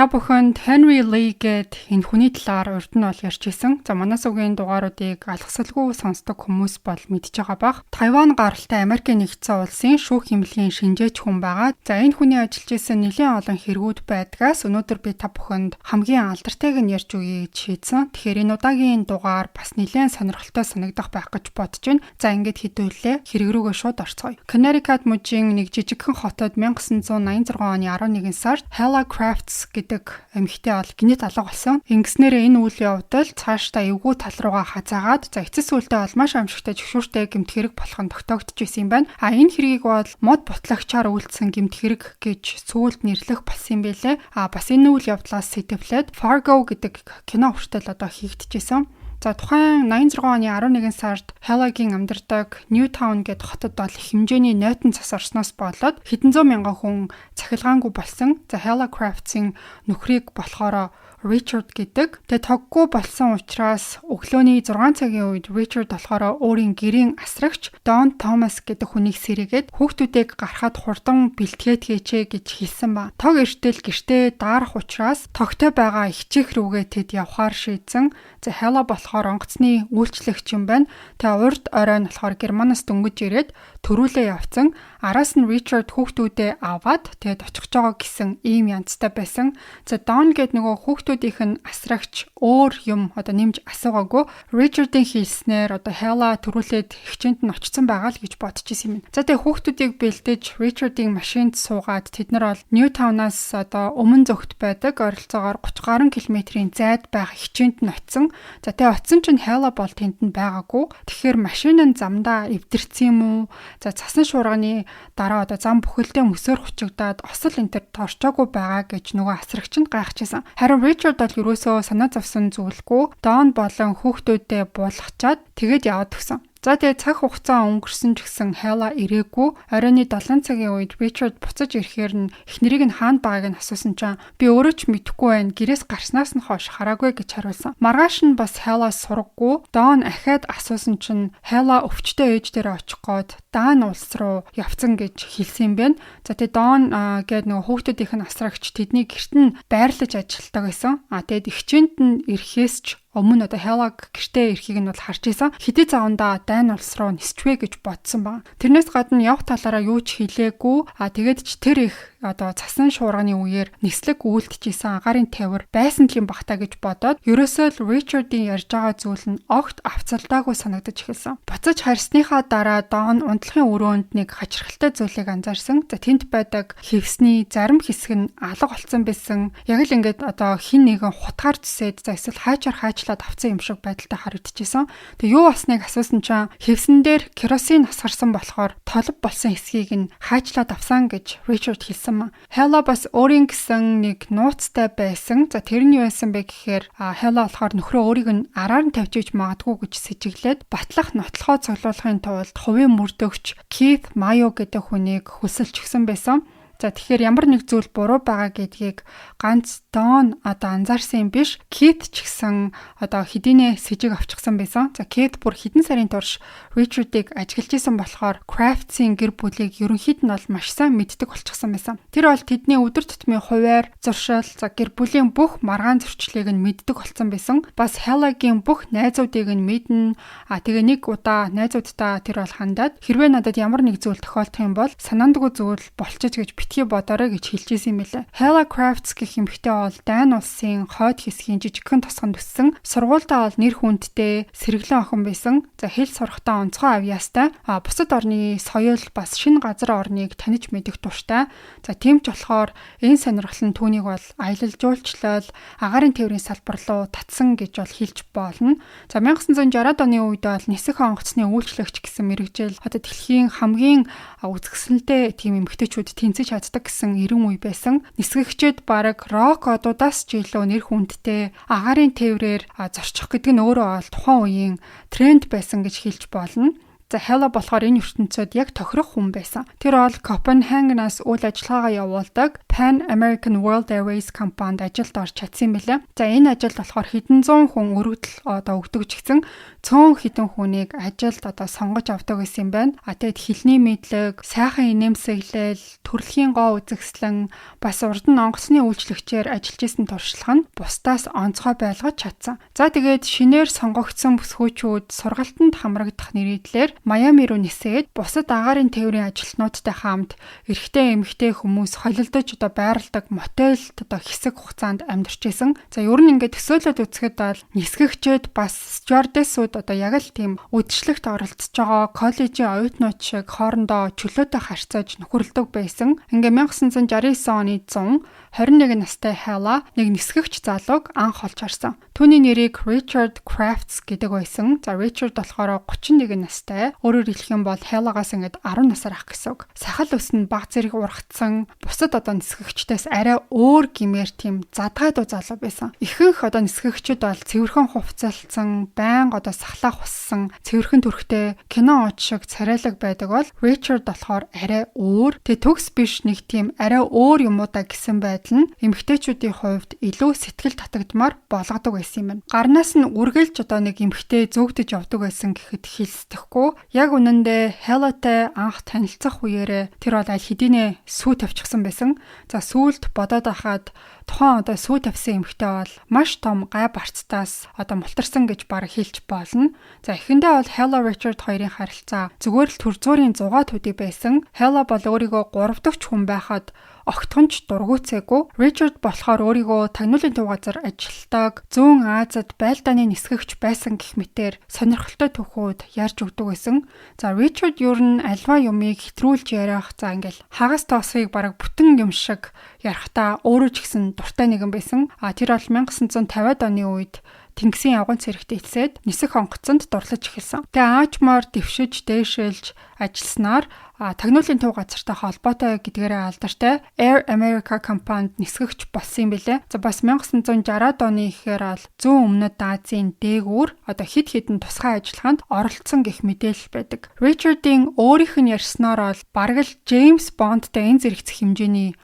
Та бүхэнд Henry Lee гээд энэ хүний талаар урд нь бол ярьж исэн. За, манай сувгийн дугааруудыг алгасалгүй сонсдог хүмүүс бол мэдж байгаа бах. Тайван гаралтай Америкийн нэгдсэн улсын шүүх хэмнэлийн шинжээч хүн байгаа. За, энэ хүний ажиллаж исэн нэлээн олон хэрэгүүд байдгаас өнөөдөр би та бүхэнд хамгийн алдартайг нь ярьж өгье гэж шийдсэн. Тэгэхээр энэ удаагийн дугаар бас нэлээн сонирхолтой санагдах байх гэж бодож байна. За, ингээд хэдүүлээ хэрэг рүүгээ шууд орцгоё. Connecticut мужийн нэг жижигхэн хотод 1986 оны 11 сард Hella Crafts гэдэг эмэгтэй бол гэнэт алга болсон. Ингэснээр энэ үйл явдал цаашдаа эвгүй тал руугаа хазаагаад, за, эцэс сүүлдээ бол маш аимшигтай зөвшөөртэй гэмт хэрэг болох нь тогтоогдож исэн юм байна. А энэ хэргийг бол мод бутлагчаар үйлдсэн гэмт хэрэг гэж сүүлд нэрлэх болсон юм билээ. А бас энэ үйл явдлаас сэдэвлээд Fargo гэдэг кино хүртэл одоо хийгдчихсэн. За, тухайн 86 оны 11 сард Hella-гийн амьдардаг Newtown гэдэг хотод бол их хэмжээний нойтон цас орсноос болоод хэдэн зуун мянган хүн цахилгаангүй болсон. За, Hella Crafts-ийн нөхрийг болохоор Richard гэдэг. Тэгээ тоггүй болсон учраас өглөөний 6 цагийн үед Richard болохоор өөрийн гэрийн асрагч Don Thomas гэдэг хүнийг сэрээгээд хүүхдүүдийг гарахад хурдан бэлтгээдгээч гэж хэлсэн ба. Тог эртэл гэртээ даарах учраас тогтой байгаа эгчийх рүүгээ тэд явхаар шийдсэн. За, Hella болохоор онгоцны үйлчлэгч юм байна. Тэгээ урд орой нь болохоор Германаас дөнгөж ирээд төрүүлээ явцсан. Араас нь Richard хүүхдүүдээ аваад тэгээд очих байгаа гэсэн ийм янзтай байсан. За, Don гээд нөгөө хүүхдүүдийнх нь асрагч өөр юм одоо нэмж асуугаагүй. Richard-ийн хэлснээр одоо Hella төрүүлээд эгчээнд нь очсон байгаа л гэж бодож исэн юм. За, тэгээд хүүхдүүдийг бэлдэж Richard-ийн машинд суугаад тэд нар бол Newtown-аас одоо өмнө зүгт байдаг ойролцоогоор 30 гаруй километрийн зайд байх эгчээнд нь очсон. За, тэгээд очсон чинь Hella бол тэнд нь байгаагүй. Тэгэхээр машин нь замдаа эвдэрсэн юм уу? За, цасан шуурганы дараа одоо зам бүхэлдээ мөсөөр хучигдаад осол энэ төр торчоогүй байгаа гэж нөгөө асрагч нь гайхажсэн. Харин Ричард бол ерөөсөө санаа зовсон зүйлгүй, Дон болон хүүхдүүдээ буулгачаад тэгээд яваад өгсөн. За, тэгээ цаг хугацаа өнгөрсөн ч гэсэн Hella ирээгүй. Оройн 7 цагийн үед Ричард буцаж ирэхээр нь эхнэрийг нь хаана байгааг нь асуусан чинь би өөрөө ч мэдэхгүй байна. Гэрээс гарснаас нь хойш хараагүй гэж хариулсан. Маргааш нь бас Hella сураггүй. Дон ахиад асуусан чинь Hella өвчтөй ээж дээр очих гээд Дан улс руу явцсан гэж хэлсэн юм байна. За, тэгээ Дон гээд нөгөө хүүхдүүдийнх нь асрагч тэдний гэрт нь байрлаж ажилладаг байсан. А тэгээд эгчээнд нь ирэхээс ч өмнө одоо Hella гэртээ ирэхийг нь бол харж исэн. Хэдий заавандаа дайн улс руу нисчвэ гэж бодсон баг. Тэрнээс гадна явх талаараа юу ч хэлээгүй. А тэгээд ч тэр их одоо цасан шуурганы үеэр нислэг үйлдэж исэн, агаарын тавир байсан л юм бах та гэж бодоод ерөөсөө л Ричардын ярьж байгаа зүйл нь огт авцалдаагүй санагдаж эхэлсэн. Буцаж харьсныхаа дараа Дон унтлахын өрөөнд нэг хачирхалтай зүйлийг анзаарсан. За, тэнд байдаг хивсний зарим хэсэг нь алга болсон байсан. Яг л ингээд одоо хэн нэгэн хутгаар зүсээд, за, эсвэл хаачаар хаачлаад авсан юм шиг байдалтай харагдчихсан. Тэгээ юу болсныг асуусан чинь хивсэн дээр керосин асгарсан болохоор толб болсон хэсгийг нь хаачлаад авсан гэж Ричард хэлсэн маа. Hella бас өөрийн гэсэн нэг нууцтай байсан. За, тэр нь юу байсан бэ гэхээр Hella болохоор нөхрөө өөрийг нь араар нь тавьж иж магадгүй гэж сэжиглээд батлах нотлохоо цуглуулахын тулд хувийн мөрдөгч Keith Mayo гэдэг хүнийг хүсэлчихсэн байсан. За, тэгэхээр ямар нэг зүйл буруу байгаа гэдгийг ганц Дон одоо анзаарсан юм биш. Кит ч гэсэн одоо хэдийнэ сэжиг авчихсан байсан. За, Кит бүр хэдэн сарын турш Ричардыг ажиглаж исэн болохоор Crafts-ийн гэр бүлийг ерөнхийд нь бол маш сайн мэддэг болчихсон байсан. Тэр бол тэдний өдөр тутмын хувиар зуршил, за, гэр бүлийн бүх маргаан зөрчлийг нь мэддэг болсон байсан. Бас Hella-гийн бүх найзуудыг нь мэднэ. А тэгээ нэг удаа найзууддаа тэр бол хандаад хэрвээ надад ямар нэг зүйл тохиолдох юм бол санаандгүй зүйл болчих гэж битгий бодоорой гэж хэлж исэн юм билээ. Hella Crafts гэх эмэгтэй бол Дани улсын хойд хэсгийн жижигхэн тосгонд өссөн. Сургуульдаа бол нэр хүндтэй сэргэлэн охин байсан. За, хэл сурахтаа онцгой авьяастай. А бусад орны соёл, бас шинэ газар орныг таних мэдэх дуртай. За, тийм ч болохоор энэ сонирхол нь түүнийг бол аялал жуулчлал, агаарын тээврийн салбар руу татсан гэж бол хэлж болно. За, 1960-ад оны үед бол нисэх онгоцны үйлчлэгч гэсэн мэргэжил одоо дэлхийн хамгийн үзэсгэлэнтэй тийм эмэгтэйчүүд тэнцэж чаддаг гэсэн эрен үе байсан. Нисгэгчид бараг рок одуудаас ч илүү нэр хүндтэй, агаарын тээврээр зорчих гэдэг нь өөрөө бол тухайн үеийн тренд байсан гэж хэлж болно. За, Hella болохоор энэ ертөнцид яг тохирох хүн байсан. Тэр бол Копенгагенаас үйл ажиллагаагаа явуулдаг Pan American World Airways компанид ажилд орж чадсан юм билээ. За, энэ ажилд болохоор хэдэн зуун хүн өргөдөл одоо өгдөг ч гэсэн цөөн хэдэн хүнийг ажилд одоо сонгож авдаг байсан юм байна. А тэгэд хэлний мэдлэг, сайхан инээмсэглэл, төрөлхийн гоо үзэсгэлэн, бас урд нь онгоцны үйлчлэгчээр ажиллаж исэн туршлага нь бусдаас онцгой байлгаж чадсан. За, тэгээд шинээр сонгогдсон бүсгүйчүүд сургалтанд хамрагдах нэрийдлэр Майами руу нисээд бусад агаарын тээврийн ажилтнуудтай хамт эрэгтэй эмэгтэй хүмүүс холилдож одоо байрладаг мотелд одоо хэсэг хугацаанд амьдарч исэн. За, ер нь ингээд төсөөлөд үзэхэд бол нисгэгчид бас стюардессууд одоо яг л тийм үдшилтэд оролцож байгаа коллежийн оюутнууд шиг хоорондоо чөлөөтэй харьцаж нөхөрлөдөг байсан. Ингээ 1969 оны 100 21 настай Hella нэг нисгэгч залууг анх олж харсан. Түүний нэрийг Richard Crafts гэдэг байсан. За, Richard болохоор 31 настай. Өөрөөр хэлэх юм бол Hella-гаас ингээд 10 насаар ах гэсэн үг. Сахал ус нь баг зэрэг ургацсан. Бусад одоо нисгэгчдээс арай өөр гэмээр тийм задгай дуу залуу байсан. Ихэнх одоо нисгэгчид бол цэвэрхэн хувцалцсан, байнга одоо сахлах хуссан, цэвэрхэн төрхтэй кино од шиг царайлаг байдаг бол Richard болохоор арай өөр. Тэгээ төгс биш нэг тийм арай өөр юмудаа гэсэн байдал нь эмэгтэйчүүдийн хувьд илүү сэтгэл татагдмаар болгодог байсан юм байна. Гарнаас нь үргэлж одоо нэг эмэгтэй зөөгдөж явдаг байсан гэхэд хэлсдэхгүй. Яг үнэндээ Hella-тай анх танилцах үеэрээ тэр бол аль хэдийнэ сүү тавьчихсан байсан. За, сүүлд бодоод байхад тухайн одоо сүү тавьсан эмэгтэй бол маш том гай барцтаас одоо мултарсан гэж бараг хэлж болно. За, эхэндээ бол Hella Richard хоёрын харилцаа зүгээр л төр зүрийн зугаа төдий байсан. Hella бол өөрийгөө 3 дахь хүн байхад огтхонч дургүйцээгүй. Richard болохоор өөрийгөө тагнуулын төв газар ажилладаг, Зүүн Азид байлдааны нисгэгч байсан гэх мэтээр сонирхолтой түүхүүд ярьж өгдөг байсан. За, Richard ер нь альва юмыг хэтрүүлж ярих, за ингээл хагас тоосыг бараг бүтэн юм шиг ярихдаа өөрөө ч гэсэн дуртай нэгэн байсан. А тэр бол 1950-ад оны үед тэнгисийн явган цэрэгт элсээд нисэх онгоцонд дурлаж эхэлсэн. Тэгээ аажмаар дэвшиж дээшилж ажилласнаар тагнуулын төв газартай холбоотой гэдгээрээ алдартай Air America компанид нисгэгч болсон юм билээ. За, бас 1960-ад оны ихээр бол зүүн өмнөд Азийн дээгүүр одоо хэд хэдэн тусгай ажиллагаанд оролцсон гэх мэдээлэл байдаг. Richard-ийн өөрийнх нь ярьснаар бол бараг л James Bond-тай энэ зэрэгцэх хэмжээний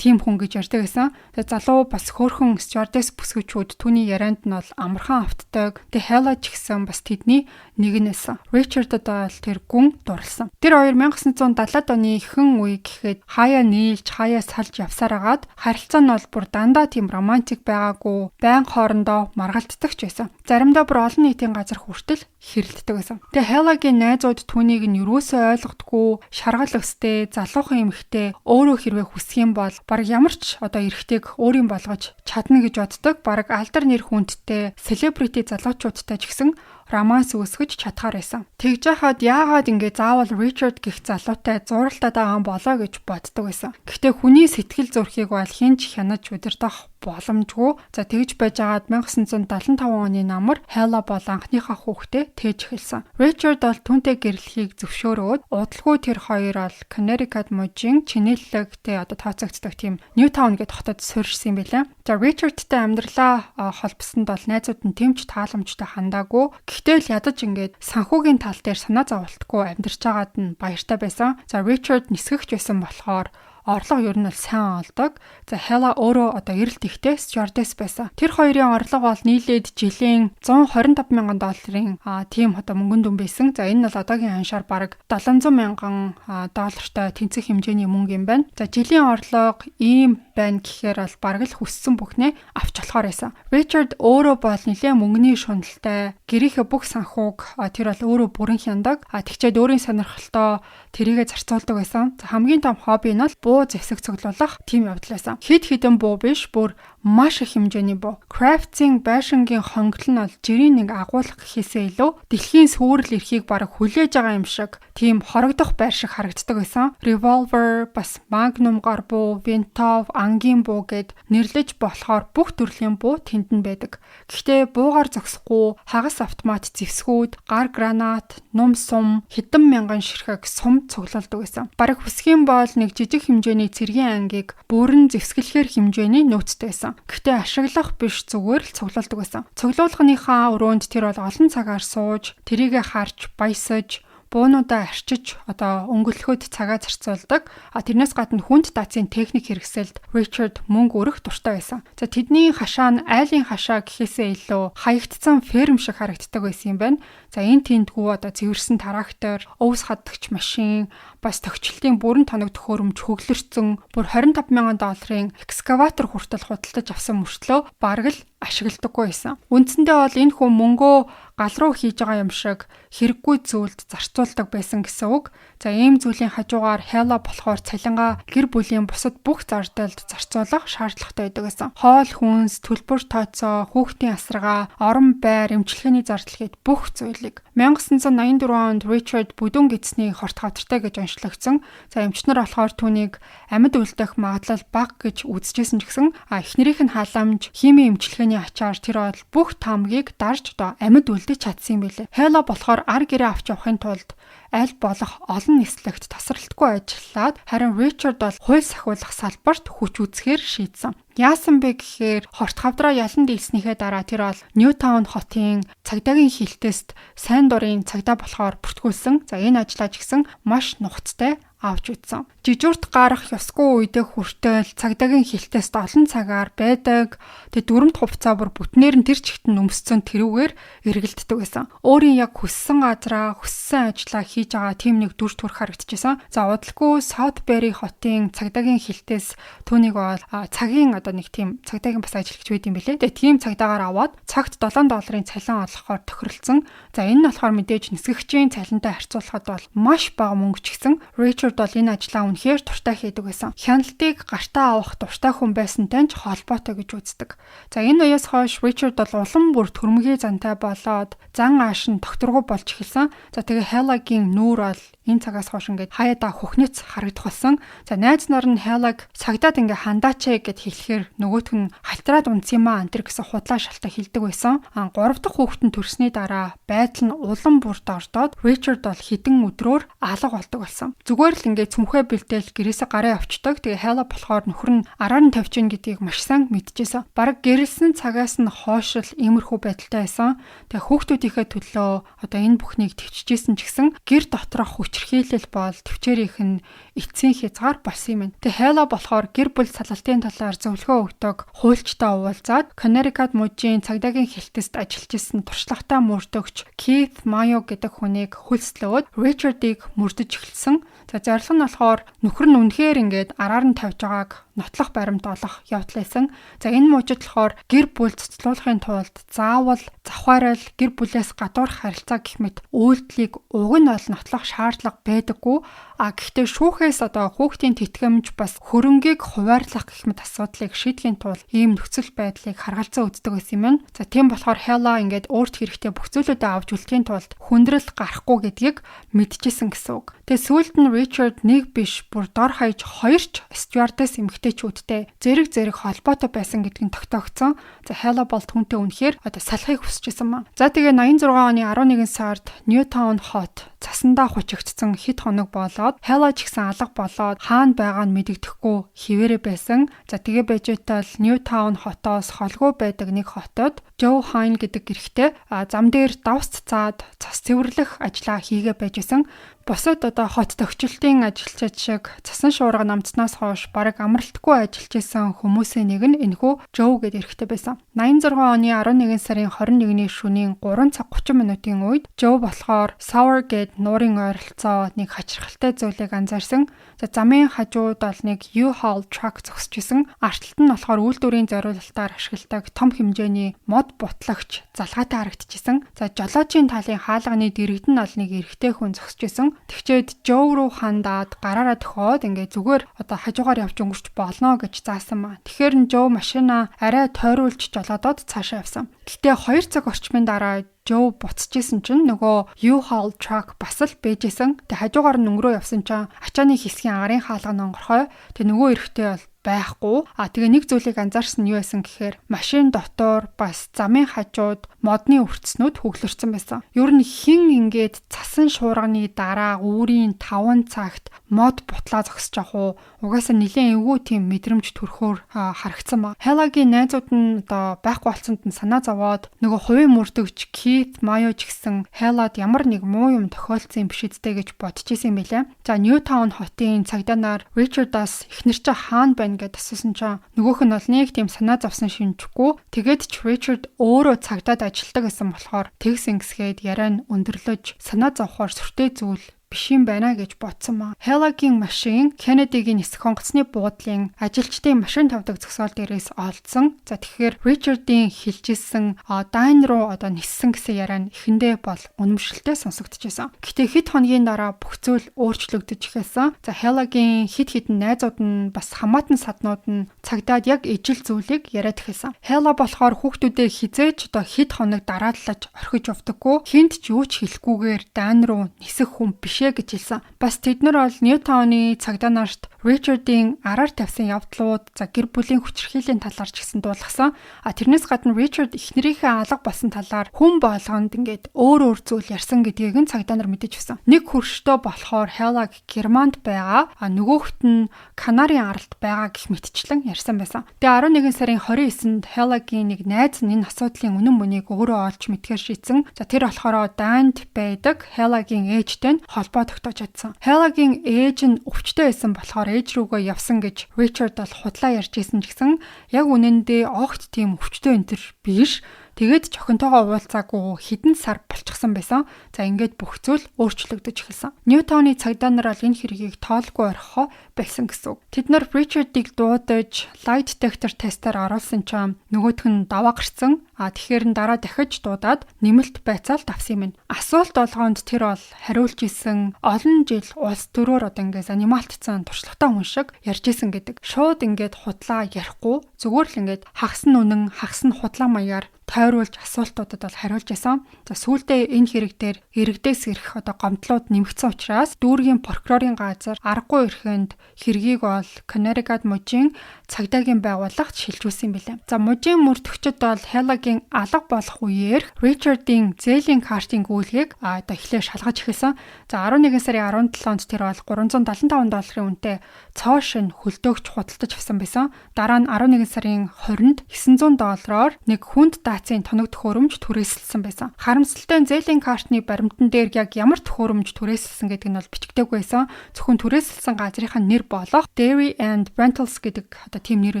тийм хүн гэж ярьдаг гэсэн. Тэгээ залуу бас хөөрхөн стюардесс бүсгүүчүүд түүний ярианд нь бол амархан автдаг. Тэгээ Hella ч гэсэн бас тэдний нэг нь байсан. Richard одоо бол тэр гүн дурлсан. Тэр хоёр 1970-ад оны ихэнх үе гэхэд хаяа нийлж, хаяа салж явсаар агаад харилцаа нь бол бүр дандаа тийм романтик байгаагүй, байн хоорондоо маргалддаг ч байсан. Заримдаа бүр олон нийтийн газар хүртэл хэрэлддэг байсан. Тэгээ Hella-гийн найзууд түүнийг нь юусоо ойлгодгүй, шаргал өстэй, залуухан эмэгтэй өөрөө хэрвээ хүсэх юм бол бараг ямар ч одоо эрэгтэйг өөрийн болгож чадна гэж боддог. Бараг алдар нэр хүндтэй селебрити залуучуудтай ч гэсэн романс үүсгэж чадхаар байсан. Тэгж яхад яагаад ингэ заавал Ричард гэх залуутай зуралтаад байгаа юм болоо гэж боддог байсан. Гэхдээ хүний сэтгэл зүрхийг бол хэн ч хянаж удирдах боломжгүй. За, тэгж байж байгаад 1975 оны намар Hella бол анхныхаа хүүхдээ тээж эхэлсэн. Ричард бол түүнтэй гэрлэхийг зөвшөөрөөд удалгүй тэр хоёр бол Connecticut мужийн чинээллэгтэй одоо тооцогддог тийм Newtown гэдэг хотод суурьшсан юм билээ. За, Ричардтай амьдралаа холбосонд бол найзууд нь тэмч тааламжтай хандаагүй. Гэхдээ л ядаж ингээд санхүүгийн тал дээр санаа зоволтгүй амьдарч байгаад нь баяртай байсан. За, Ричард нисгэгч байсан болохоор орлого ер нь бол сайн олдог. За, Hella өөрөө одоо эрэлт ихтэй стюардесс байсан. Тэр хоёрын орлого бол нийлээд жилийн 125 мянган долларын тийм одоо мөнгөн дүн байсан. За, энэ нь бол одоогийн ханшаар бараг 700 мянган доллартай тэнцэх хэмжээний мөнгө юм байна. За, жилийн орлого ийм байна гэхээр бол бараг л хүссэн бүхнээ авч болохоор байсан. Richard өөрөө бол нэлээд мөнгөний шуналтай, гэрийнхээ бүх санхүүг тэр бол өөрөө бүрэн хяндаг. А тэгчээд өөрийн сонирхолтоо тэрийгэ зарцуулдаг байсан. За, хамгийн том хобби нь бол буу зэвсэг цуглуулах тийм явдал байсан. Хэд хэдэн буу биш, бүр маш их хэмжээний буу. Crafts-ийн байшингийн хонгил нь бол жирийн нэг агуулга гэхээсээ илүү дэлхийн сүүрэл эрхийг бараг хүлээж байгаа юм шиг тийм хорогдох байр шиг харагддаг байсан. Revolver, бас Magnum гар буу, Vintov, ангийн буу гэд нэрлэж болохоор бүх төрлийн буу тэнд нь байдаг. Гэхдээ буугаар зогсохгүй хагас автомат зэвсгүүд, гар гранат, нум сум, хэдэн мянган ширхэг сум цуглуулдаг байсан. Бараг хүсэх юм бол нэг жижиг хэмжээний цэргийн ангийг бүрэн зэвсгэлэхээр хэмжээний нөөцтэй байсан. Гэхдээ ашиглах биш, зүгээр л цуглуулдаг байсан. Цуглуулганыхаа өрөөнд тэр бол олон цагаар сууж, тэрийгэ харж, баясаж, Буунуудаа арчиж одоо өнгөлөхөд цагаа зарцуулдаг. А тэрнээс гадна хүнд даацын техник хэрэгсэлд Richard мөнгө өрөх дуртай байсан. За, тэдний хашаа нь айлын хашаа гэхээсээ илүү хаягдсан ферм шиг харагддаг байсан юм байна. За, энэ тэндгүү одоо цэвэрсэн трактор, өвс хадагч машин, бас тохичлтын бүрэн тоног төхөөрөмж хөглөрцөн, бүр 25 мянган долларын экскаватор хүртэл худалдаж авсан мөртлөө бараг л ашигладаггүй байсан. Үндсэндээ бол энэ хүн мөнгөө гал руу хийж байгаа юм шиг хэрэггүй зүйлд зарцуулдаг байсан гэсэн үг. За, ийм зүйлийн хажуугаар Hella болохоор цалингаа гэр бүлийн бусад бүх зардалд зарцуулах шаардлагатай байдаг гэсэн. Хоол хүнс, төлбөр тооцоо, хүүхдийн асаргаа, орон байр, эмчилгээний зардал гээд бүх зүйлийг. 1984 онд Richard бүдүүн гэдсний хорт хавдартай гэж онцлогдсон. За, эмч нар болохоор түүнийг амьд үлдэх магадлал бага гэж үзэжсэн ч гэсэн эхнэрийнх нь халамж, химийн эмчилгээний ачаар тэр бол бүх таамгийг дарж одоо амьд үлдэж чадсан юм билээ. Hella болохоор ар гэрээ авч явахын тулд аль болох олон нислэгт тасралтгүй ажиллаад, харин Richard бол хууль сахиулах салбарт хүч үзэхээр шийдсэн. Яасан бэ гэхээр хорт хавдраа ялан дийлснийхээ дараа тэр бол Ньютаун хотын цагдаагийн хилтэст сайн дурын цагдаа болохоор бүртгүүлсэн. За, энэ ажлаа ч гэсэн маш нухацтай авч үзсэн. Жижүүрт гарах ёсгүй үедээ хүртэл цагдаагийн хилтэст олон цагаар байдаг. Тэгээ дүрэмт хувцаа бүр бүтнээр нь тэр чигт нь өмссөн тэрүүгээр эргэлддэг байсан. Өөрийн яг хүссэн газраа, хүссэн ажлаа хийж байгаа тийм нэг дүр төрх харагдчихсан. За, удалгүй Southbury хотын цагдаагийн хилтээс түүнийг бол цагийн одоо нэг тийм цагдаагийн бас ажил гэж байд юм билээ. Тэгээ тийм цагдаагаар аваад цагт 7 долларын цалин олгохоор тохиролцсон. За, энэ нь болохоор мэдээж нисгэгчийн цалинтай харьцуулахад бол маш бага мөнгө ч гэсэн Richard бол энэ ажлаа үнэхээр дуртай хийдэг байсан. Хяналтыг гартаа авах дуртай хүн байсантай ч холбоотой гэж үздэг. За, энэ үеэс хойш Richard бол улам бүр түрмгийн зантай болоод зан ааш нь тогтворгүй болж эхэлсэн. За, тэгээ Hella-гийн нүүр бол энэ цагаас хойш ингээд хаяада хөхнөц харагдах болсон. За, найз нар нь Hella-г цагдаад ингээ хандаач гэд хэлэхээр нөгөөх нь халтраад унтсан юм аа антер гэсэн худлаа шалтаа хэлдэг байсан. А гурав дахь хүүхэд нь төрсний дараа байдал нь улам бүр дордоод Richard бол хэдэн өдрөөр алга болдог болсон. Зүгээр л ингээд цүнхээ бэлдээл гэрээсээ гараа явцдаг. Тэгээ Hella болохоор нөхөр нь араар нь тавьж ийн гэдгийг маш сайн мэдчихсэн. Бараг гэрэлсэн цагаас нь хойш л иймэрхүү байдалтай байсан. Тэгээ хүүхдүүдийнхээ төлөө одоо энэ бүхнийг төвчжсэн ч гэсэн гэр доторх хүчирхийлэл бол төвчээрийнх нь эцсийн хязгаар болсон юм. Тэгээ Hella болохоор гэр бүл салалтын талаар зөвлөгөө өгдөг хуульчтай уулзаад Connecticut мужийн цагдаагийн хилтэст ажиллаж исэн туршлагатай мөрдөгч Keith Mayo гэдэг хүнийг хөлслөөд Richard-ыг мөрдөж эхэлсэн. За, зорилго нь болохоор нөхөр нь үнэхээр ингээд араар нь тавьж байгааг нотлох баримт олох явдал байсан. За, энэ мужид болохоор гэр бүл цоцлуулахын тулд заавал завхаарал, гэр бүлээс гадуурх харилцаа гэх мэт үйлдэлийг уг нь бол нотлох шаардлага байдаггүй. А гэхдээ шүүхээс одоо хүүхдийн тэтгэмж, бас хөрөнгийг хуваарлах гэх мэт асуудлыг шийдэхин тулд ийм нөхцөл байдлыг харгалзан үздэг байсан юм байна. За, тийм болохоор Hella ингээд өөрт хэрэгтэй бүх зүйлүүдээ авч үлдэхин тулд хүндрэл гарахгүй гэдгийг мэдчихсэн гэсэн үг. Тэгээ сүүлд нь Richard нэг биш, бүр дор хаяж хоёр ч стюардесс эмэгтэйчүүдтэй зэрэг зэрэг холбоотой байсан гэдг нь тогтоогдсон. За, Hella бол түүнтэй үнэхээр одоо салахыг хүсэж байсан маа. За, тэгээ 86 оны 11 сард Newtown хот цасандаа хучигдсан хэд хоног болоод Hella ч гэсэн алга болоод хаана байгаа нь мэдэгдэхгүй хിവэрэ байсан. За, тэгээ байж байтал Newtown хотоос холгүй байдаг нэг хотод Joe Hine гэдэг эрэгтэй зам дээр давс цацаад цас цэвэрлэх ажлаа хийгээ байж исэн. Бусад одоо хот тохичлтын ажилчид шиг цасан шуурга намдснаас хойш бараг амралтгүй ажиллаж исэн хүмүүсийн нэг нь энэхүү Joe гэдэг эрэгтэй байсан. 86 оны 11 сарын 21-ний шөнийн 3 цаг 30 минутын үед Joe болохоор Sour гээд нуурын ойролцоо нэг хачирхалтай зүйлийг анзаарсан. За, замын хажууд бол нэг U-Haul truck зогсож исэн. Ард талд нь болохоор үйлдвэрийн зориулалтаар ашигладаг том хэмжээний мод бутлагч залгаатай харагдчихсан. За, жолоочийн талын хаалганы дэргэд нь бол нэг эрэгтэй хүн зогсож исэн. Тэгчээд Joe руу хандаад гараараа төхөөд ингээ зүгээр одоо хажуугаар явж өнгөрч болно гэж заасан маа. Тэгэхээр нь Joe машина арай тойруулж жолоодоод цаашаа явсан. Гэтэ 2 цаг орчмын дараа Joe буцажсэн чинь нөгөө U-Haul truck бас л бэжсэн. Тэг хажуугаар нь өнгөрөө явсан чинь ачааны хэсгийн арын хаалга нь онгорхой. Тэг нөгөө эрэгтэй бол байхгүй. А тэгээ нэг зүйлийг анзаарсан нь юу байсан гэхээр машин дотор бас замын хажууд модны үрцнүүд хөглөрсөн байсан. Ер нь хэн ингээд цасан шуурганы дараа үүрийн 5 цагт мод бутлаа зогсож явах уу? Угаасаа нэлээд эвгүй тийм мэдрэмж төрхөөр харагдсан ба. Хелагийн найзууд нь одоо байхгүй болсонд нь санаа зовоод нөгөө хувийн мөрдөгч Кит Майо ч гэсэн Хелад ямар нэг муу юм тохиолдсон юм биш үстэй гэж бодож исэн юм билээ. За, Ньютаун хотын цагдаа нар Ричардаас эхнэр чинь хаана байна гэдээ асуусан чинь нөгөөх нь бол нэг тийм санаа зовсон шинжгүй. Тэгээд ч Ричард өөрөө цагдаад ажилладаг гэсэн болохоор тэгс ингэсгээд яриа нь өндөрлөж санаа зовхоор сүртэй зүйл биш юм байна гэж бодсон маа. Хелагийн машин Кеннедигийн нисэх онгоцны буудлын ажилчдын машин тавьдаг зогсоол дээрээс олдсон. За, тэгэхээр Ричардын хэлжсэн дайн руу одоо ниссэн гэсэн яриа нь эхэндээ бол үнэмшилтэй сонсогдчихсон. Гэтэ хэд хоногийн дараа бүх зүйл өөрчлөгдөж эхэлсэн. За, Хелагийн хэд хэдэн найзууд нь бас хамаатан саднууд нь цагдаад яг ижил зүйлийг яриад эхэлсэн. Хела болохоор хүүхдүүдээ хизээж одоо хэд хоног дарааллаж орхиж явдаггүй. Хүнд ч юу ч хэлэхгүйгээр даан руу нисэх хүн биш бишээ гэж хэлсэн. Бас тэд нар бол Ньютауны цагдаа нарт Ричардын араар тавьсан явдлууд, за гэр бүлийн хүчирхийллийн талаар ч гэсэн дуулгасан. А тэрнээс гадна Ричард эхнэрийнхээ алга болсон талаар хүн болгонд ингээд өөр өөр зүйл ярьсан гэдгийг нь цагдаа нар мэдэж өгсөн. Нэг хөрштөө болохоор Хелаг Германд байгаа, а нөгөөхт нь Канарын аралд байгаа гэх мэтчлэн ярьсан байсан. Тэгээ 11 сарын 29-нд Хелагийн нэг найз нь энэ асуудлын үнэн мөнийг өөрөө олж мэдхээр шийдсэн. За, тэр болохоор Данд байдаг Хелагийн ээжтэй нь холбоо тогтоож чадсан. Хелагийн ээж нь өвчтөй байсан болохоор ээж рүүгээ явсан гэж Ричард бол худлаа ярьж исэн ч гэсэн яг үнэндээ огт тийм өвчтөй энэ төр биш. Тэгээд ч охинтойгоо уулзаагүй хэдэн сар болчихсон байсан. За, ингээд бүх зүйл өөрчлөгдөж эхэлсэн. Ньютоны цагдаа нар бол энэ хэргийг тоолгүй орхихоо болсон гэсэн үг. Тэд нар Ричардыг дуудаж lie detector тестээр оруулсан чинь нөгөөх нь даваа гарсан. А тэгэхээр нь дараа дахиж дуудаад нэмэлт байцаалт авсан юм. Асуулт болгоонд тэр бол хариулж исэн, олон жил улс төрөөр одоо ингээд занималтцсан туршлагатай хүн шиг ярьж исэн гэдэг. Шууд ингээд худлаа ярихгүй, зүгээр л ингээд хагас нь үнэн, хагас нь худлаа маягаар тойруулж асуултуудад бол хариулж байсан. За, сүүлдээ энэ хэрэг дээр иргэдээс ирэх одоо гомдлууд нэмэгдсэн учраас дүүргийн прокурорын газар аргагүй эрхэнд хэргийг бол Connecticut мужийн цагдаагийн байгууллагт шилжүүлсэн юм билээ. За, мужийн мөрдөгчд бол Хелагийн алга болох үеэр Ричардын зээлийн картын гүйлгээг одоо эхлээ шалгаж эхэлсэн. За, 11 сарын 17-нд тэр бол 375 долларын үнэтэй цоо шин хөлдөөгч худалдаж авсан байсан. Дараа нь 11 сарын 20-нд 900 доллараар нэг хүнд даацын тоног төхөөрөмж түрээсэлсэн байсан. Харамсалтай нь зээлийн картны баримтан дээр яг ямар төхөөрөмж түрээсэлсэн гэдэг нь бол бичигдээгүй байсан. Зөвхөн түрээсэлсэн газрынхаа нэр болох Dairy and Rentals гэдэг одоо тийм нэр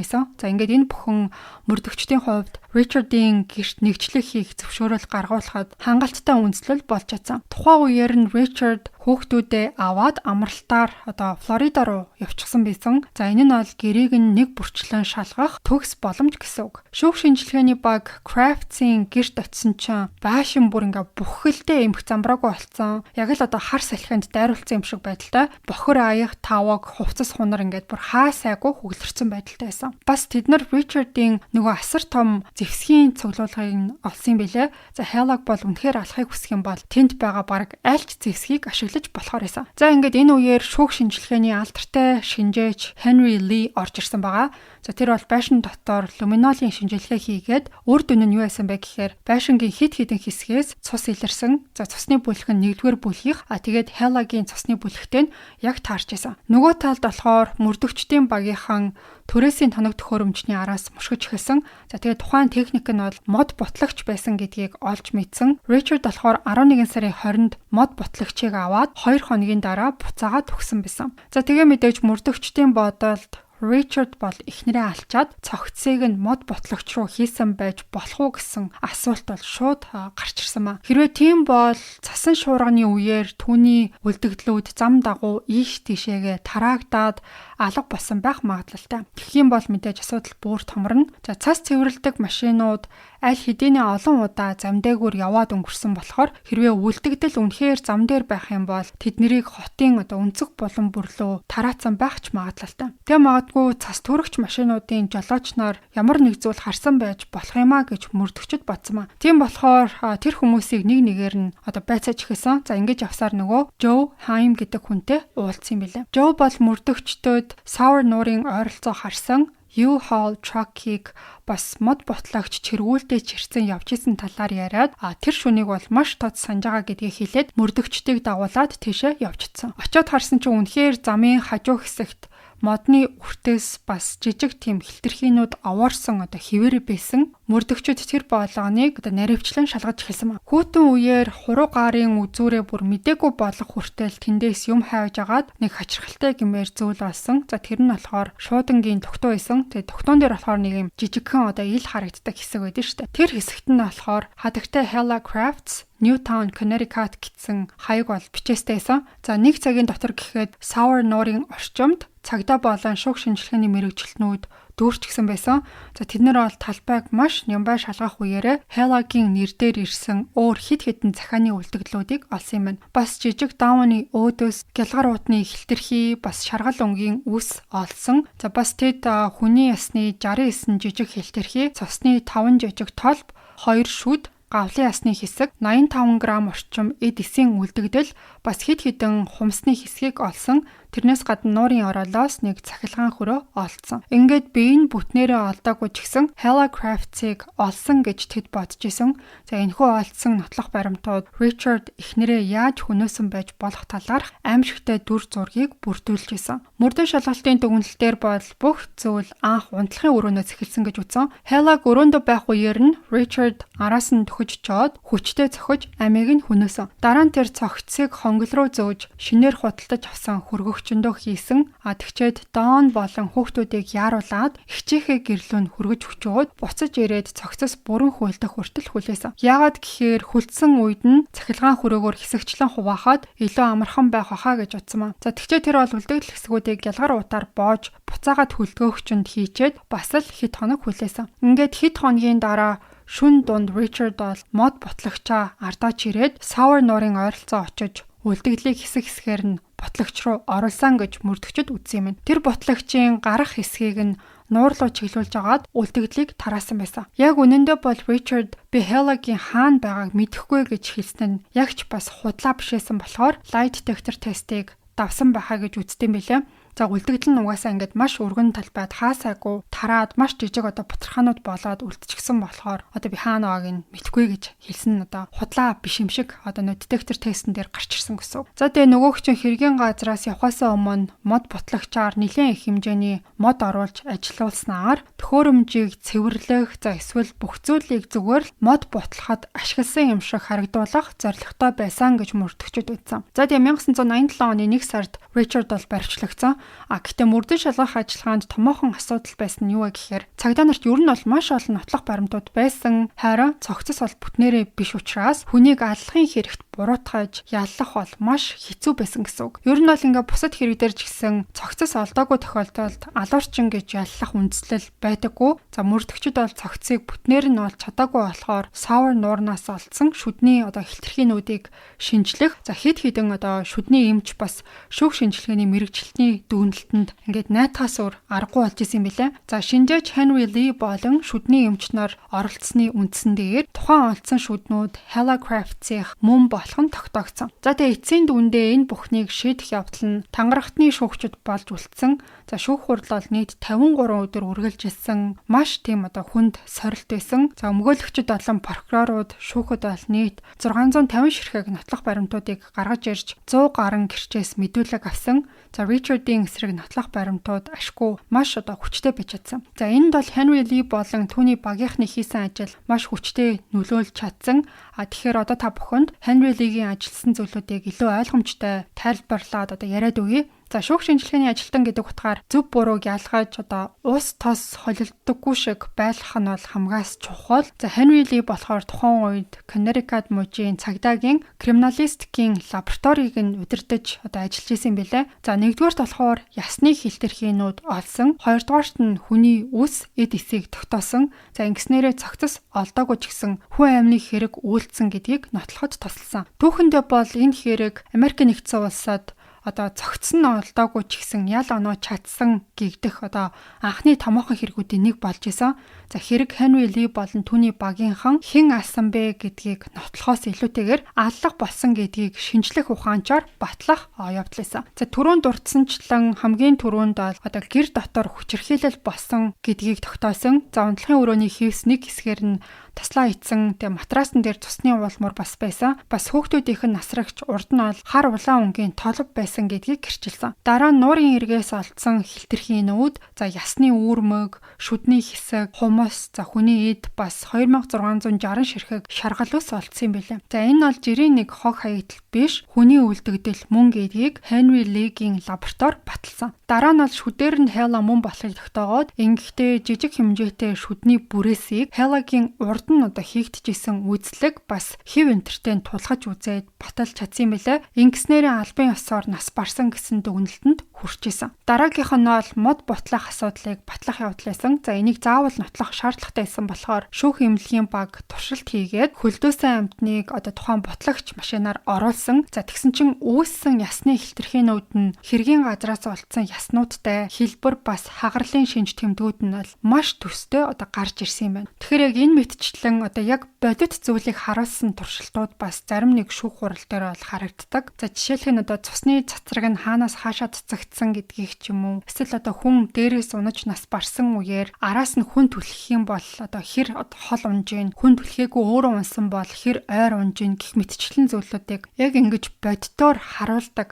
байсан. За, ингээд энэ бүхэн мөрдөгчдийн хувьд Ричардын гэрт нэгчлэг хийх зөвшөөрөл гаргуулахад хангалттай үндэслэл болж чадсан. Тухайн үеэр нь Ричард хүүхдүүдээ аваад амралтаар одоо Флорида руу явчихсан байсан. За, энэ нь бол гэрээг нь нэг бүрчлэн шалгах төгс боломж гэсэн үг. Шүүх шинжилгээний баг Crafts-ийн гэрт очисон чинь байшин бүр ингээ бүхэлдээ эмх замбраагүй болцсон. Яг л одоо хар салхинд дайруулсан юм шиг байдалтай. Бохир аяг, таваг, хувцас хунар ингээд бүр хаа сайгүй хөглөрцөн байдалтай байсан. Бас тэд нар Ричардын нөгөө асар том зэвсгийн цуглуулгыг олсон юм билээ. За, Хелаг бол үнэхээр алахыг хүсэх юм бол тэнд байгаа бараг аль ч зэвсгийг ашиглаж болохоор байсан. За, ингээд энэ үеэр шүүх шинжилгээний алдартай шинжээч Henry Lee орж ирсэн байгаа. За, тэр бол байшин дотор люминолийн шинжилгээ хийгээд үр дүн нь юу байсан бэ гэхээр байшингийн хэд хэдэн хэсгээс цус илэрсэн. За, цусны бүлэг нь нэгдүгээр бүлгийнх, а тэгээд Хелагийн цусны бүлэгтэй нь яг таарч байсан. Нөгөө талд болохоор мөрдөгчдийн багийнхан түрээсийн тоног төхөөрөмжний араас мушгиж эхэлсэн. За, тэгээд тухайн техник нь бол мод бутлагч байсан гэдгийг олж мэдсэн. Ричард болохоор 11 сарын 20-нд мод бутлагчийг аваад 2 хоногийн дараа буцаагаад өгсөн байсан. За, тэгээ мэдээж мөрдөгчдийн бодолд Ричард бол эхнэрээ алчаад цогцсыг нь мод бутлагч руу хийсэн байж болох уу гэсэн асуулт бол шууд гарч ирсэн маа. Хэрвээ тийм бол цасан шуурганы үеэр түүний үлдэгдлүүд зам дагуу ийш тийшээгээ тараагдаад алга болсон байх магадлалтай. Тэгэх юм бол мэдээж асуудал бүр томорно. За, цас цэвэрлэдэг машинууд аль хэдийнэ олон удаа зам дээгүүр яваад өнгөрсөн болохоор хэрвээ үлдэгдэл үнэхээр зам дээр байх юм бол тэднийг хотын одоо өнцөг булан бүрлөө тараацсан байх ч магадлалтай. Тэгээ магадгүй цас төрөгч машинуудын жолоочноор ямар нэг зүйл харсан байж болох юм а гэж мөрдөгчд бодсон маа. Тийм болохоор тэр хүмүүсийг нэг нэгээр нь одоо байцааж худалдаж эхэлсэн. За, ингэж явсаар нөгөө Joe Heim гэдэг хүнтэй уулзсан юм билээ. Joe бол мөрдөгчдөд Sour нуурын ойролцоо харсан U-Haul truck-ыг бас мод бутлагч чиргүүлдэ чирсэн явж исэн талаар яриад, тэр шүнийг бол маш тод санаж байгаа гэдгийг хэлээд мөрдөгчдийг дагуулад тийшээ явчихсан. Очоод харсан чинь үнэхээр замын хажуу хэсэгт модны үртээс бас жижиг тийм хилтерхийнүүд овоорсон одоо хэвээрээ байсан. Мөрдөгчд тэр боолгоныг одоо наривчлан шалгаж эхэлсэн. Хүйтэн үеэр хуруу гарын үзүүрээ бүр мдээгүй болох хүртэл тэндээс юм хайж агаад нэг хачирхалтай гэмээр зүйл олсон. За, тэр нь болохоор шуудангийн тогтуу байсан. Тэгээ тогтоон дээр болохоор нэг юм жижигхэн одоо ил харагддаг хэсэг байдаг шүү дээ. Тэр хэсэгт нь болохоор хадагтай Hella Crafts, Newtown, Connecticut гэсэн хаяг бол бичээстэй байсан. За, нэг цагийн дотор гэхэд Sour нуурын орчимд цагдаа болон шүүх шинжилгээний мэргэжилтнүүд дүүрчихсэн байсан. За, тэд нар бол талбайг маш нямбай шалгах үеэрээ Hella-гийн нэр дээр ирсэн өөр хэд хэдэн захианы үлдэгдлүүдийг олсон юм байна. Бас жижиг даавны өөдөөс гялгар уутны хилтерхий, бас шаргал өнгийн үс олсон. За, бас тэд хүний ясны 69 жижиг хилтерхий, цусны 5 жижиг толб, 2 шүд, гавлын ясны хэсэг, 85 г орчим эд эсийн үлдэгдэл, бас хэд хэдэн хумсны хэсгийг олсон. Тэрнээс гадна нуурын ороолоос нэг цахилгаан хөрөө олдсон. Ингээд бие нь бүтнээрээ олдоогүй ч гэсэн Hella Crafts-ыг олсон гэж тэд бодож исэн. За, энэхүү олдсон нотлох баримтууд Richard эхнэрээ яаж хөнөөсөн байж болох талаарх аимшигтай дүр зургийг бүрдүүлж исэн. Мөрдөн шалгалтын дүгнэлтээр бол бүх зүйл анх унтлахын өрөөнөөс эхэлсэн гэж үзсэн. Hella өрөөндөө байх үеэр нь Richard араас нь дөхөж чоод хүчтэй цохиж амийг нь хөнөөсөн. Дараа нь тэр цогцсыг хонгол руу зөөж шинээр худалдаж авсан хөргөгчөндөө хийсэн. А тэгчээд Дон болон хүүхдүүдийг яаруулад эгчийнхээ гэрлүү нь хөргөж өчөөд буцаж ирээд цогцос бүрэн хуйлдах хүртэл хүлээсэн. Яагаад гэхээр хүлдсэн үед нь цахилгаан хөрөөгөөр хэсэгчлэн хуваахад илүү амархан байх байхаа гэж бодсон маа. За, тэгчээ тэр бол үлдэгдэл хэсгүүдийг гялгар утаар боож буцаагаад хүлдгөөгчөнд хийчээд бас л хэд хоног хүлээсэн. Ингээд хэд хоногийн дараа шүн дунд Ричард бол мод бутлагчаа ардаач ирээд Sour нуурын ойролцоо очиж үлдэгдлийг хэсэг хэсгээр нь бутлагч руу оруулсан гэж мөрдөгчд үзсэн юм. Тэр бутлагчийн гарах хэсгийг нь нуур руу чиглүүлж агаад үлдэгдлийг тараасан байсан. Яг үнэндээ бол Ричард би Hella-гийн хаана байгааг мэдэхгүй гэж хэлсэн нь яг ч бас худлаа бишээсэн болохоор lie detector test-ийг давсан байхаа гэж үздэг юм билээ. За, үлдэгдэл нь угаасаа ингээд маш өргөн талбайд хаасаагүй тараад маш жижиг одоо бутархаанууд болоод үлдчихсэн болохоор одоо би хаана байгааг нь мэдэхгүй гэж хэлсэн нь одоо худлаа биш юм шиг одоо нөө детектор тестэн дээр гарч ирсэн гэсэн. За, тэгээ нөгөөх чинь хэргийн газраас явхаасаа өмнө мод бутлагчаар нэлээд их хэмжээний мод оруулж ажилуулснаар төхөөрөмжийг цэвэрлэх, за эсвэл бүх зүйлийг зүгээр л мод бутлахад ашигласан юм шиг харагдуулах зорилготой байсан гэж мөрдөгчд үзсэн. За, тэгээ 1987 оны 1 сард Ричард бол баривчлагдсан. А гэхдээ мөрдөн шалгах ажиллагаанд томоохон асуудал байсан нь юу вэ гэхээр цагдаа нарт ер нь бол маш олон нотлох баримтууд байсан. Харин цогцос бол бүтнээрээ биш учраас хүнийг аллахын хэрэгт буруутгаж яллах бол маш хэцүү байсан гэсэн үг. Ер нь бол ингээ бусад хэрэг дээр ч гэсэн цогцос олдоогүй тохиолдолд алуурчин гэж яллах үндслэл байдаггүй. За, мөрдөгчд бол цогцсыг бүтнээр нь олж чадаагүй болохоор Sour нуурнаас олдсон шүдний одоо хилтерхийнүүдийг шинжлэх, за хэд хэдэн одоо шүдний эмч, бас шүүх шинжилгээний мэргэжилтний дүгнэлтэнд ингээд найтахаас өөр аргагүй болж исэн юм билээ. За, шинжээч Henry Lee болон шүдний эмч нар оролцсны үндсэн дээр тухайн олдсон шүднүүд Hella Crafts-ийн мөн болох нь тогтоогдсон. За, тэгээ эцсийн дүндээ энэ бүхнийг шийдэх явдал нь тангарахтны шүүгчид болж үлдсэн. За, шүүх хурал бол нийт 53 өдөр үргэлжилсэн маш тийм одоо хүнд сорилт байсан. За, өмгөөлөгчд болон прокурорууд шүүхэд бол нийт 650 ширхэг нотлох баримтуудыг гаргаж ирж 100 гаруй гэрчээс мэдүүлэг авсан. За, Ричардын эсрэг нотлох баримтууд ашгүй маш одоо хүчтэй байж чадсан. За, энд бол Henry Lee болон түүний багийнхны хийсэн ажил маш хүчтэй нөлөөлж чадсан. А тэгэхээр одоо та бүхэнд Henry Lee-гийн ажилласан зүйлүүдийг илүү ойлгомжтой тайлбарлаад одоо яриад өгье. За, шүүх шинжилгээний ажилтан гэдэг утгаар зөв бурууг ялгаж одоо ус тос холилддоггүй шиг байлгах нь бол хамгаас чухал. За, Henry Lee болохоор тухайн үед Connecticut мужийн цагдаагийн криминалистикийн лабораторийг нь удирдах одоо ажиллаж исэн юм билээ. За, нэгдүгээрт болохоор ясны хилтерхийнүүд олсон. Хоёрдугаарт нь хүний үс, эд эсийг тогтоосон. За, ингэснээрээ цогцос олдоогүй ч гэсэн хүн амны хэрэг үйлдсэн гэдгийг нотлоход тусалсан. Түүхэндээ бол энэ хэрэг Америк нэгдсэн улсад одоо цогцсон нь олдоогүй ч гэсэн ял оноо чадсан гэгдэх одоо анхны томоохон хэрэгүүдийн нэг болж исэн. За хэрэг Хенри Ли болон түүний багийнхан хэн алсан бэ гэдгийг нотлохоос илүүтэйгээр аллах болсон гэдгийг шинжлэх ухаанчаар батлах явдал байсан. За түрүүн дурдсанчлан хамгийн түрүүнд бол одоо гэр дотор хүчирхийлэл болсон гэдгийг тогтоосон. За унтлахын өрөөний хевс нэг хэсгээр нь таслаа ицсэн, тэгээ матрасн дээр цусны уулмуур бас байсан. Бас хүүхдүүдийнх нь насрагч урд нь бол хар улаан өнгийн толб байсан гэдгийг гэрчилсэн. Дараа нь нуурын эргээс олдсон хилтерхийн нүүд, за ясны үүрмэг, шүдний хэсэг, хумс, за хүний эд бас 2660 ширхэг шаргал ус олдсон юм билээ. За энэ бол жирийн нэг хог хаягдал биш, хүний үлдэгдэл мөн гэдгийг Хенри Лигийн лаборатори баталсан. Дараа нь бол шүдээр нь Хела мөн болохыг тогтоогоод ингэхдээ жижиг хэмжээтэй шүдний бүрээсийг Хелагийн урд нь одоо хийгдэжсэн үзлэг бас хэв энтертэй тулгаж үзээд баталж чадсан юм билээ. Ингэснээрээ албан ёсоор нас барсан гэсэн дүгнэлтэнд хүрч исэн. Дараагийнх нь бол мод бутлах асуудлыг батлах явдал байсан. За энийг заавал нотлох шаардлагатай байсан болохоор шүүх эмнэлгийн баг туршилт хийгээд хөлдөөсөн амьтныг одоо тухайн бутлагч машинаар оруулсан. За тэгсэн чинь үүссэн ясны хилтерхийнүүд нь хэргийн газраас олдсон яснуудтай хэлбэр бас хагарлын шинж тэмдгүүд нь бол маш төстэй одоо гарч ирсэн юм байна. Тэгэхээр яг энэ мэтчлэн одоо яг бодит зүйлийг харуулсан туршилтууд бас зарим нэг шүүх хурал дээр бол харагддаг. За жишээлх нь одоо цусны цацраг нь хаанаас хаашаа цацагдсан гэдгийг ч юм уу. Эсвэл одоо хүн дээрээс унаж нас барсан үеэр араас нь хүн түлхэх юм бол одоо хэр хол унж гин, хүн түлхээгүй өөрөө унсан бол хэр ойр унж гин гэх мэтчлэн зүйлүүдийг яг ингэж боддоор харуулдаг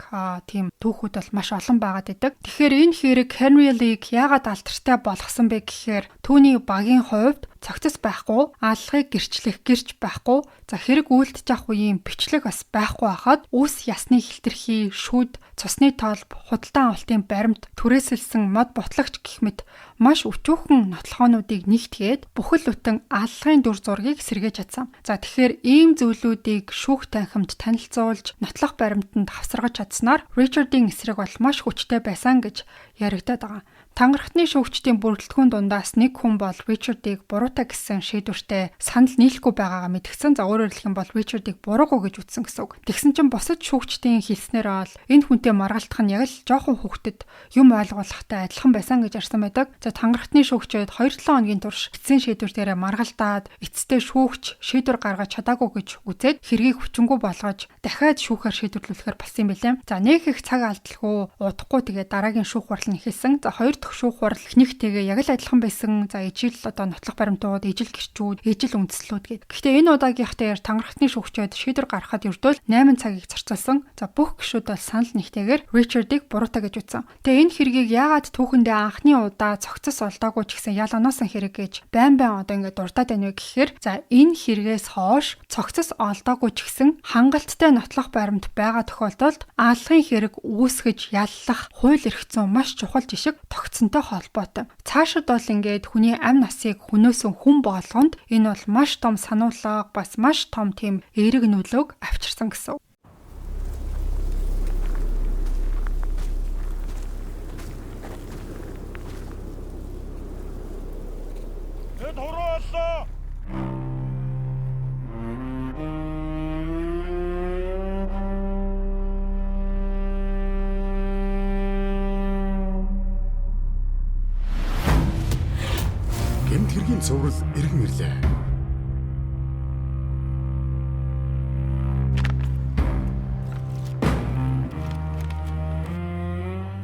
тийм түүхүүд бол маш олон байгаад байдаг. Тэгэхээр энэ хэрэг Хенри Лиг яагаад алдартай болгосон бэ гэхээр түүний багийн хувьд цогцос байхгүй, аллагыг гэрчлэх гэрч байхгүй, за хэрэг үйлдэж авах үеийн бичлэг бас байхгүй байхад үс ясны хилтерхий, шүд, цусны толб, худалдан авалтын баримт, түрээсэлсэн мод бутлагч гэх мэт маш өчүүхэн нотлохоонуудыг нэгтгээд бүхэл бүтэн аллагын дүр зургийг сэргээж чадсан. За тэгэхээр ийм зүйлүүдийг шүүх танхимд танилцуулж нотлох баримтанд хавсаргаж чадсанаар Ричардын эсрэг бол маш хүчтэй байсан гэж яригадаад байгаа. Тангарахтны шүүгчдийн бүрэлдэхүүн дундаас нэг хүн бол Ричардыг буруутай гэсэн шийдвэртэй санал нийлэхгүй байгаагаа мэдгдсэн. За өөрөөр хэлэх юм бол Ричардыг буруугүй гэж үзсэн гэсэн үг. Тэгсэн чинь бусад шүүгчдийн хэлснээр бол энэ хүнтэй маргалдах нь яг л жоохон хүүхдэд юм ойлгуулахтай адилхан байсан гэж ярьсан байдаг. За тангарахтны шүүгчид 2-7 хоногийн турш эцсийн шийдвэр дээрээ маргалдаад эцэстээ шүүгч шийдвэр гаргаж чадаагүй гэж үзээд хэргийг хүчингү болгож дахиад шүүхээр шийдвэрлүүлэхээр болсон юм билээ. За нэг их цаг алдалгүй удахгүй тэгээд дараагийн шүүх хурал нь эхэлсэн. За хоёр дахь шүүх хурал эхнийхтэйгээ яг л адилхан байсан. За ижил одоо нотлох баримтууд, ижил гэрчүүд, ижил үндслүүд гээд. Гэхдээ энэ удаагийнх дээр тангарахтны шүүгчид шийдвэр гаргахад ердөөл 8 цагийг зарцуулсан. За бүх гишүүд бол санал нэгтэйгээр Ричардыг буруутай гэж үзсэн. Тэгээ энэ хэргийг яагаад түүхэндээ анхны удаа цогцос олдоогүй ч гэсэн ял оноосон хэрэг гэж байн байн одоо ингээд дуртад байна вэ гэхээр за энэ хэрэгээс хойш цогцос олдоогүй ч гэсэн хангалттай нотлох баримт байгаа тохиолдолд аллагын хэрэг үүсгэж яллах хууль эрх зүйн маш чухал жишг тогтсонтой холбоотой. Цаашид бол ингээд хүний амь насыг хөнөөсөн хүн болгонд энэ бол маш том сануулга бас маш том тийм эерэг нөлөөг авчирсан гэсэн. Тэд хурууллаа. Гэмт хэргийн цуврал эргэн ирлээ.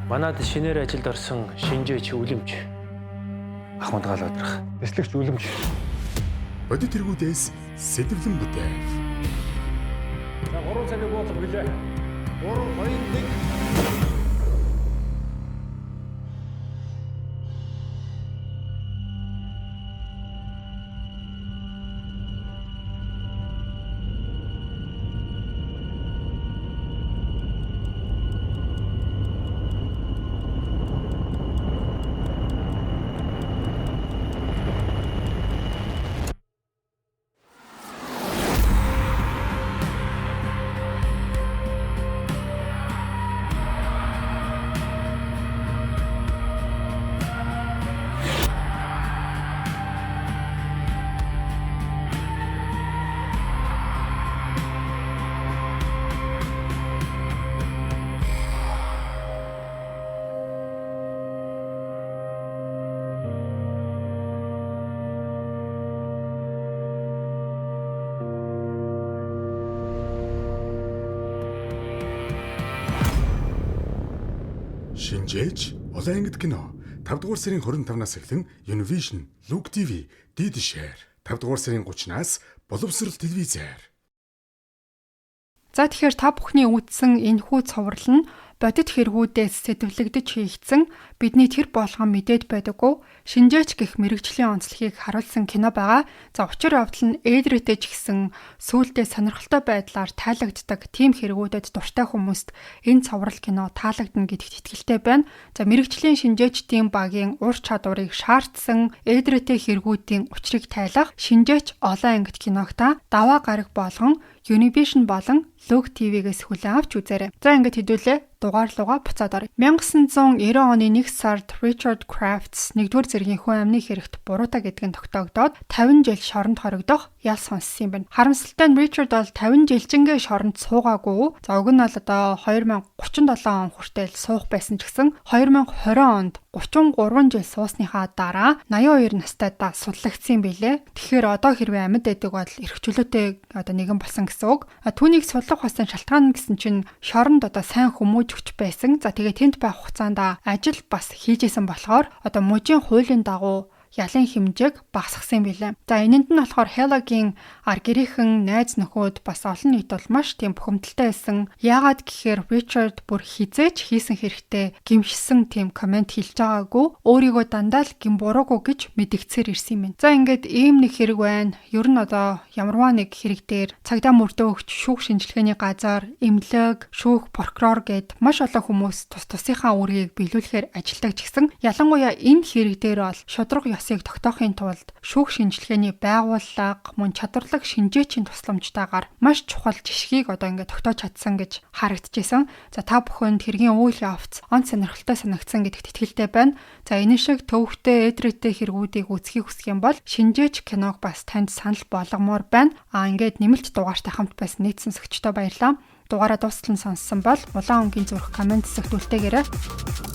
Манад шинээр ажилд орсон шинжээч үлэмж Ахмадгаал өдрөх. Тэслэгч үлэмж. Бодит тэргүүдээс сэтгэлэн бүтээв. За 3 цагийн буудлага билээ. 3 2 1. Шинжээч олон ангид кино 5 дугаар сарын 25-наас эхлэн Univision, Look TV, DD Share 5 дугаар сарын 30-наас Боловсрол телевизээр. За, тэгэхээр та бүхний үзсэн энэхүү цуврал нь бодит хэрэгүүдээс сэдэвлэгдэж хийгдсэн, бидний тэр болгон мэдээд байдаггүй шинжээч гэх мэргэжлийн онцлогийг харуулсан кино байгаа. За, учир явдал нь ээдрээтэй ч гэсэн сүүлдээ сонирхолтой байдлаар тайлагддаг тийм хэрэгүүдэд дуртай хүмүүст энэ цуврал кино таалагдана гэдэгт итгэлтэй байна. За, мэргэжлийн шинжээчдийн багийн ур чадварыг шаардсан ээдрээтэй хэрэгүүдийн учрыг тайлах шинжээч олон ангит киног та даваа гараг болгон Univision болон Look TV-гээс хүлээн авч үзээрэй. За, ингээд хэдүүлээ дугаар руугаа буцаад оръё. 1990 оны 1 сард Richard Crafts 1-р зэргийн хүн амны хэрэгт буруутай гэдэг нь тогтоогдоод 50 жил шоронд хоригдох ял сонссон юм байна. Харамсалтай нь Richard бол 50 жилчингээ шоронд суугаагүй. За, уг нь бол одоо 2037 он хүртэл суух байсан ч гэсэн 2020 онд 33 жил суусныхаа дараа 82 настайдаа судлагдсан юм билээ. Тэгэхээр одоо хэрвээ амьд байдаг бол эрх чөлөөтэй одоо нэгэн болсон гэсэн үг. Түүнийг судлах болсон шалтгаан гэсэн чинь шоронд одоо сайн хүмүүжигч байсан. За, тэгээ тэнд байх хугацаанд ажил бас хийж исэн болохоор одоо мужийн хуулийн дагуу ялын хэмжээг багасгасан юм билээ. За, энэнд нь болохоор Хелагийн ар гэрийнхэн, найз нөхөд бас олон нийт бол маш тийм бухимдалтай байсан. Яагаад гэхээр Ричард бүр хэзээ ч хийсэн хэрэгтээ гэмшсэн тийм comment хэлж байгаагүй. Өөрийгөө дандаа л гэм буруугүй гэж мэдгдсээр ирсэн юм байна. За, ингээд ийм нэг хэрэг байна. Ер нь одоо ямарваа нэг хэрэг дээр цагдаа мөрдөөгч, шүүх шинжилгээний газар, эмнэлэг, шүүх, прокурор гээд маш олон хүмүүс тус тусынхаа үүргийг биелүүлэхээр ажилладаг ч гэсэн ялангуяа энэ хэрэг дээр бол шударга ёсыг тогтоохын тулд шүүх шинжилгээний байгууллага мөн чадварлаг шинжээчийн тусламжтайгаар маш чухал жишгийг одоо ингээд тогтоож чадсан гэж харагдчихсан. За, та бүхэнд хэргийн үйл явц онц сонирхолтой санагдсан гэдэгт итгэлтэй байна. За, энэ шиг төвөгтэй, ээдрээтэй хэрэгүүдийг үзэхийг хүсэх юм бол шинжээч киног бас танд санал болгомоор байна. А ингээд нэмэлт дугаартай хамт байсан нийт сонсогчдоо баярлалаа. Дугаараа дуустал нь сонссон бол улаан өнгийн зүрх comment хэсэгт үлдээгээрэй.